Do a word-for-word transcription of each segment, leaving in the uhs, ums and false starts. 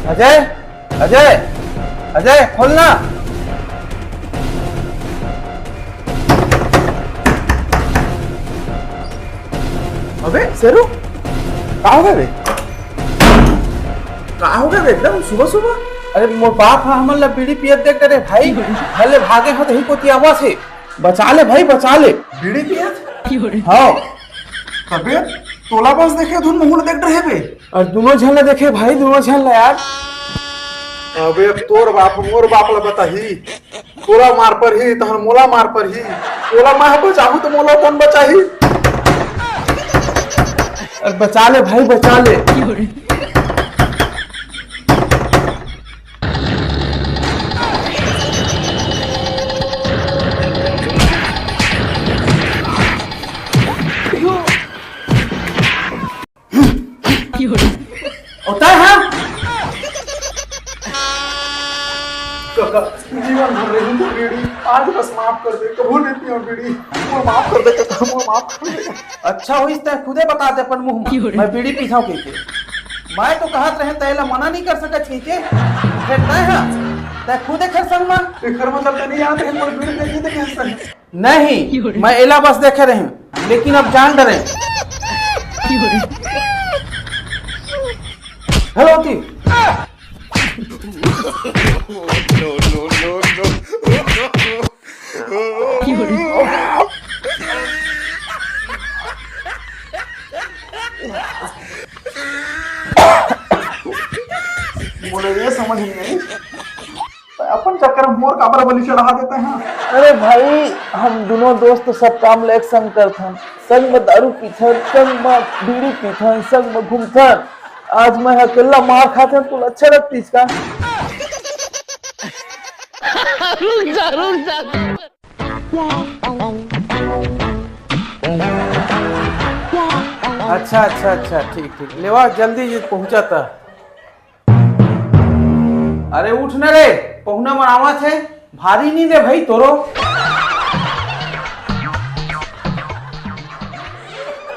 अजय, अजय, अजय, खोलना। अबे शेरू, का हो गे बे? का हो गे बे? एकदम सुबह सुबह? अरे मोर बाप ह हमन ला बीड़ी पियत देख डरे भाई, घर ले भागे हो, तही कोती आवाज हे। बचा ले भाई, बचा ले। बीड़ी पियत? हाँ। तबे तोला बस देखे धुन मुहूं ल देख रहे बे। और दोनों झन ला देखे भाई, दोनों झन ला यार। अबे तोर बाप मोर बाप ला बताही, तोला मार परही तहन मोला मार परही, तोला मैं बचाहू तो मोला कौन बचाही? और बचा ले भाई, बचा ले। होता है हाँ? काका, जीवन भर रही तो बीड़ी, आज बस माफ कर दे, कबू नहीं पियो बीड़ी, वो माफ कर दे, काका, वो माफ कर दे। अच्छा होइस तै खुदे बता दे अपन मुंह में, मैं बीड़ी पीथव कहिके। मैं तो कहत रहे तै ला मना नहीं कर सकत कहिके। फेर तै हा, तै खुदे खरसंग मा। एकर मतलब तै नहीं जानत रहे, मोर बीड़ी देखी तो कैसे? नहीं, मैं एला बस देखे रहे हूँ, लेकिन अब जान डरे। हेलो ती। मोला ये समझ नहीं आई, अपन चक्कर में मोर काबर बलि चढ़ा देते हैं? अरे भाई, हम दोनों दोस्त सब काम ला एक संग करथन, संग में दारू पीथन, संग में बीड़ी पीथन, संग में घूमथन। आज मैं अकेला मार खाथन, तोला अच्छा लगतीस का? रुक जा, रुक जा। अच्छा, अच्छा, अच्छा, ठीक, ठीक, लेवा जल्दी जी पहुंचा था। अरे उठ न रे, पहुना मन आवत हे, भारी नींद हे भाई तोरो।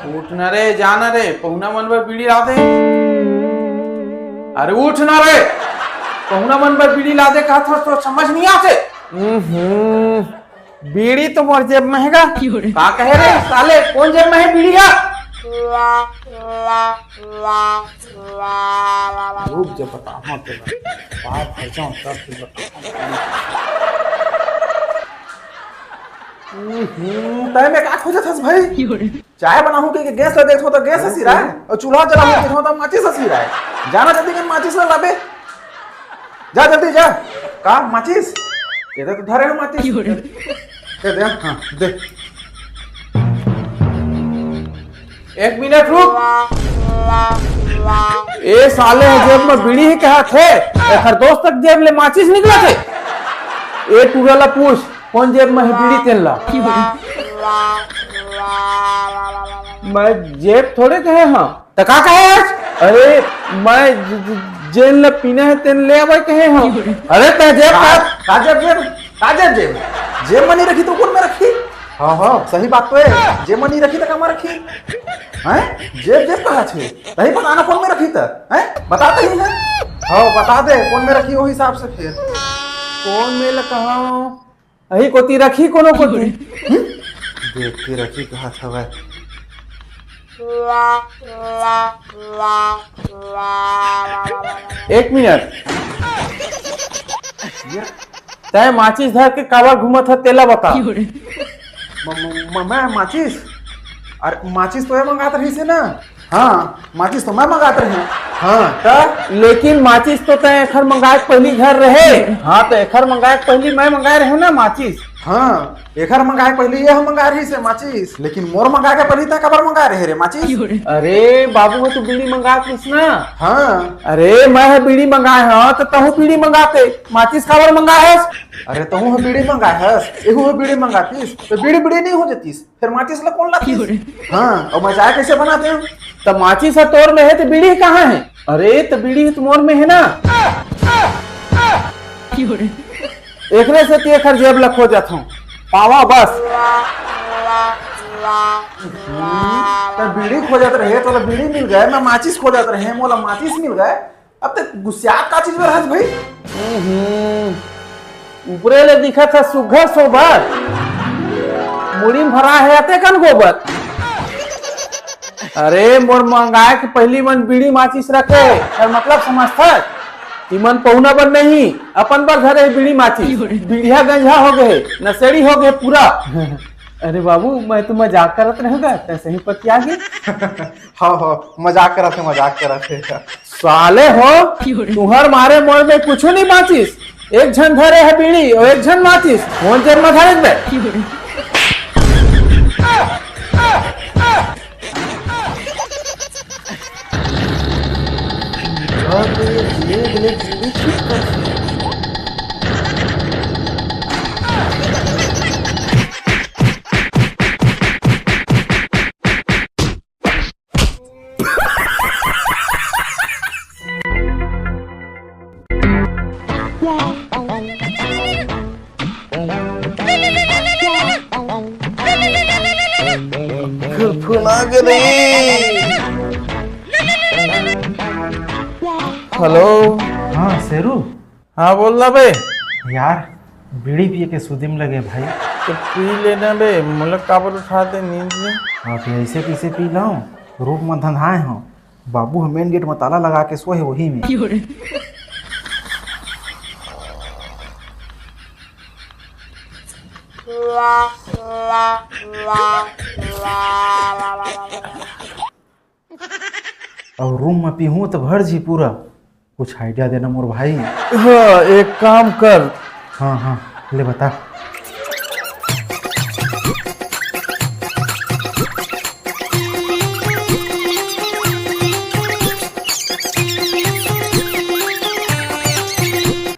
उठ न रे, जा न रे, पहुना मन बर बीड़ी ला दे। अरे उठ न रे, पहुना मन बर बीड़ी ला दे, कहा था तो समझ नहीं आते। हम्म, बीड़ी तो मोर जेब में हे गा। का कहे रे साले, कौन जेब में हे बीड़ी हा? रुक जा, बताहूं तेला। बाहर भर जाऊं, तब फिर बताहूं। हम्म, तय में का खोजत हस भाई? चाय बनाहूं के, के गैस ला देखो तो गैस हंसी रहा है, और चूल्हा जलाहूं के देखो तो माचिस हंसी रहा है। जाना जल्दी कर माचिस ला लाबे। जा जल्दी जा। का माचिस? ये तो धरे हो माचिस। दे दे, हाँ, दे। एक मिनट रुक। ए साले ह जेब में बीड़ी हे कहा थे, एकर दोस्त तक जेब ले माचिस निकला थे। ए टूरा ला पूछ, कौन जेब में हे बीड़ी तेन ला? मैं जेब थोड़े कहे हाँ। त का कहे आज? अरे मैं ज-, ज-, जेन ला पीना हे तेन ले आवे कहे हाँ। अरे तै जेब का, का? का जेब जेब? का जेब जेब? जेब में नहीं रखी तो कौन में रखी? हाँ, हाँ, सही बात तो है। जेब में नहीं रखी तो का में रखी? हैं? जेब जेब कहा छे? तही पता ना कौन में रखी त, हैं? बता तही ना। हाँ, बता दे, कौन में रखी, वो हिसाब से फिर। कौन में ल कहा? अही कोती रखी कोनो कोती। हम्म? देख के रखी कहा था वह। एक मिनट। ये तै माचिस धर के काबर घूमत ह, तेला बता। म-, म-, म-, मैं माचिस? अरे, माचिस तो ये मंगात रहिस हे ना। हाँ, माचिस तो मैं मंगात रहे। हाँ, त? लेकिन माचिस तो तै एखर मंगाए के पहिली घर रहे। हाँ, तो एखर मंगाए के पहिली मैं मंगाए रहे ना माचिस। हाँ, एखर मंगाए के पहिली ये हम मंगाए रहिस हे माचिस। लेकिन मोर मंगाए के पहिली तै काबर मंगाए रहे रे माचिस? अरे, बाबू ह तो बीड़ी मंगात रहिस ना। हाँ। अरे, मैं ह बीड़ी मंगाए हंव, त तहूं बीड़ी मंगाते, माचिस काबर मंगाए हस? अरे, तहूं ह बीड़ी मंगाए हस, एहू ह बीड़ी मंगातिस, त बीड़ी बीड़ी नहीं हो जतिस, फेर माचिस ला कोन लातिस? हाँ, अउ मैं चाय कैसे बनाते हंव? त माचिस ह तोर में हे, त बीड़ी कहाँ हे? अरे, त बीड़ी ह त मोर में हे ना। एकरे सेती एखर जेब ला खोजत हंव, पावा बस। हम्म, त बीड़ी खोजत रहे, तोला बीड़ी मिल गए, मैं माचिस खोजत रहे, मोला माचिस मिल गए। अब तक गुस्सियात का चीज बर हस भाई? हम्म, ऊपरे ले दिखत हे सुघर सोबर, मुड़ी में भरा हे अतेकन गोबर। अरे, मोर मंगाए के पहिली मन बीड़ी माचिस रखे, एकर मतलब समझथस? इमन पहुना बर नहीं, अपन बर धरे बीड़ी माचिस। बीड़िया गंजा हो गए, नशेड़ी हो गए पूरा। अरे बाबू, मैं तो मजाक करत रहूंगा, तैसे ही पतिया गे। हाँ, हाँ, मजाक करत हे, मजाक करत हे। साले हो, तुहर मारे मोर में कुछू नहीं बांचिस। एक झन धरे हे बीड़ी अउ एक झन माचिस। मोर जेब में धरे बे। हेलो। हाँ शेरू। हाँ, बोल ना बे। यार, बीड़ी पिए के सुदिम लगे भाई। तो पी लेना बे, मोला काबर उठा दे नींद में? हाँ, तो ऐसे कैसे पी लाऊं? रूप में धंधाए हो। बाबू ह मेन गेट में ताला लगा के सोए हे, वही में। अउ रूम में पीहूं तो भर जी पूरा। कुछ आइडिया देना मोर भाई। हाँ, एक काम कर। हाँ, हाँ, ले बता।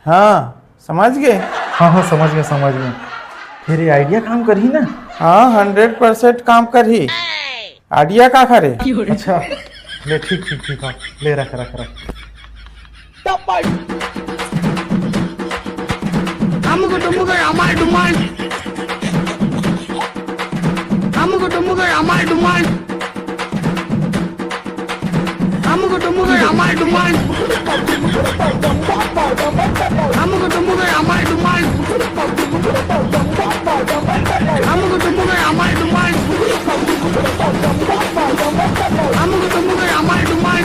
हाँ, समझ गए? हाँ, हाँ, समझ गया, समझ गया। फिर ये आइडिया काम करही ना? हाँ, हंड्रेड परसेंट काम करही। आइडिया का करे? अच्छा, ले, ठीक, ठीक, ठीक, हाँ, ले, रख, रख, रख। अमुक डुमुक अमाल डुमाल। अमुक डुमुक अमाल डुमाल। अमुक डुमुक अमाल डुमाल। अमुक डुमुक अमाल डुमाल। अमुक डुमुक अमाल डुमाल। अमुक डुमुक अमाल डुमाल।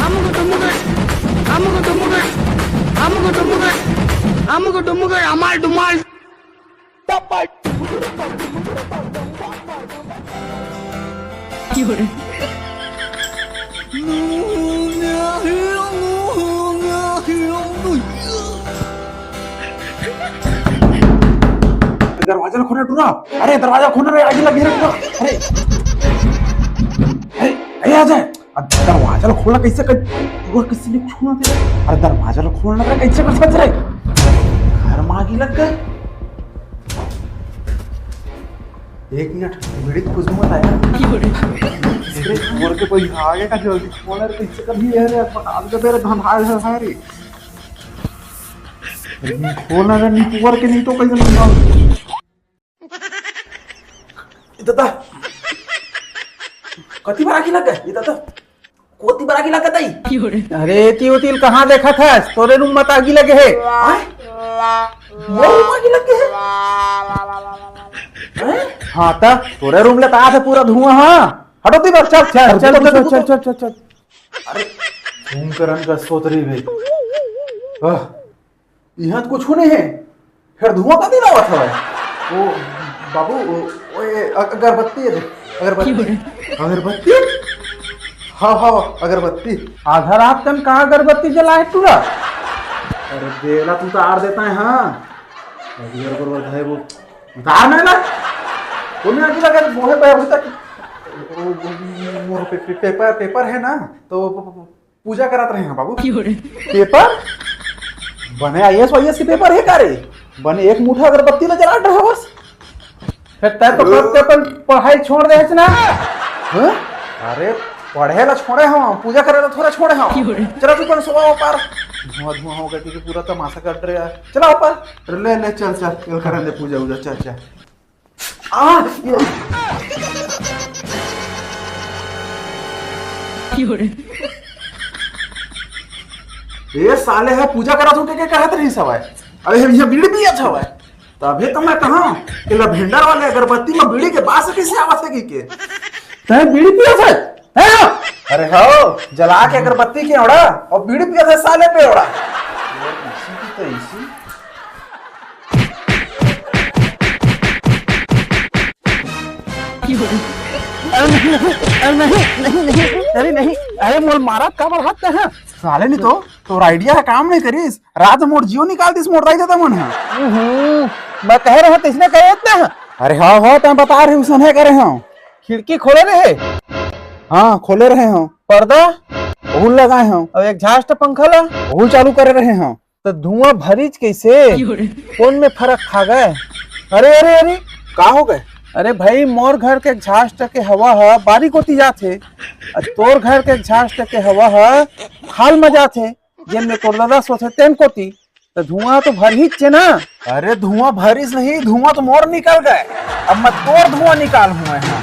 अमुक डुमुक, अमुक डुमुक, अमुक डुमुक, अमुक डुमुक, अमुक डुमुक, अमाल डुमाल। दरवाजा ला खोलना टूरा। अरे, दरवाजा खोलना रे, आगी लगी रे टूरा। अरे, अरे, अरे, आ जाए। अब दरवाजा ला खोलना कैसे कर, टूरा कैसे नहीं छूना दे? अरे, दरवाजा ला खोलना रे, कैसे कर सकत रे? घर में आगी लग गए। एक मिनट, बीड़ी की खुशबू मत आया। अरे, मोर के कोई आगे का जल्दी खोल रे, कैसे कर भी है रे, पटाल के मेरे धंधा है रे। खोलना रे, नहीं पुअर के, नहीं तो कैसे नहीं। ए दादा, कति बार आगी लग गए? ए दादा, कोति बार आगी लग गए? अरे, एती ओती ल कहाँ देखत हस? तोरे रूम म त आगी लगे हे। आय? मोर रूम आगी लगे हे? हैं? हाँ त, तोरे रूम ले त आथे पूरा धुआं, हाँ। हटो ती बर, चल, चल, चल, चल, चल, चल, चल। अरे, कुंभकर्ण का सोतरी भी। आह, इहाँ तो कुछ नहीं है, फिर धुआं कथी लावत हवय? ओ बाबू, ओ, ओ, ए, अ-, अगरबत्ती दे, अगरबत्ती। अगरबत्ती? हाँ, हाँ, अगरबत्ती। आधा रात कन का अगरबत्ती जलाए टूरा? अरे बेला, तू तो आर देता है, हाँ। अभी अगर वो है वो उतार में ना, वो में आगे लगा, वो है भाई, अभी तक वो, वो, वो, वो पे-, पे-, पेपर, पेपर है ना, तो वो, वो, वो, पूजा करत रहे हैं बाबू। पेपर? बने आईएएस वाईएएस के पेपर हे का रे? बने एक मुठा अगरबत्ती ला जलात रहे बस। फिर तैं तो कब के अपन पढ़ाई छोड़ दे हस ना? हाँ? अरे पढ़े ला छोड़े हंव, पूजा करे ला थोड़ा छोड़े हंव। चला तू अपन सोवा पार। धुआं धुआं हो गया क्योंकि पूरा तमाशा कर रहे यार। चला ऊपर। ले ले, चल चल, चल करन दे पूजा उजा, चल चल। आ, ये ए साले ह पूजा करत हो के, के कहत रहिस हवय? अरे हम इहाँ बीड़ी पियत हवय। तभे तो मैं कहा कि लभेंडर वाले अगरबत्ती में बीड़ी के बास कैसे आवत हे कि के? तैं बीड़ी पियत हे? हैं? अरे हो, जला के अगरबत्ती के ओड़ा अउ बीड़ी पियत हे साले पे ओड़ा। इसी की तो इसी। अरे नहीं, अरे नहीं, नहीं, नहीं, अरे नहीं, अरे मोल मारा का बढ़ाते हैं? साले नहीं तो, तोर idea ह काम नहीं करिस। रात मोर जियो निकाल दिस मोर दाई ददा मन ह। हम्म, मैं कहे रहा तइसने कहे इतना है। अरे हाँ, हाँ, तैं बता रहे उसने करे हूँ। खिड़की खोले रहे? हाँ, खोले रहे हूँ। पर्दा? ओहू लगाए हूँ। अउ exhaust पंखा ला? ओहू चालू करे रहे हूँ। तो धुआं भरिच कैसे? कौन में फर्क खा गए? अरे, अरे, अरे। का हो गए? अरे भाई, मोर घर के exhaust के हवा ह बारी कोती जात हे, अउ तोर घर के exhaust के हवा ह खाल में जात हे, जेन में तोर ददा सोथे तेन कोती। तो धुआं तो भरहिच हे ना। अरे धुआं भरिस नहीं, धुआं तो मोर निकल गए। अब मैं तोर धुआं निकाल हूँ मैं।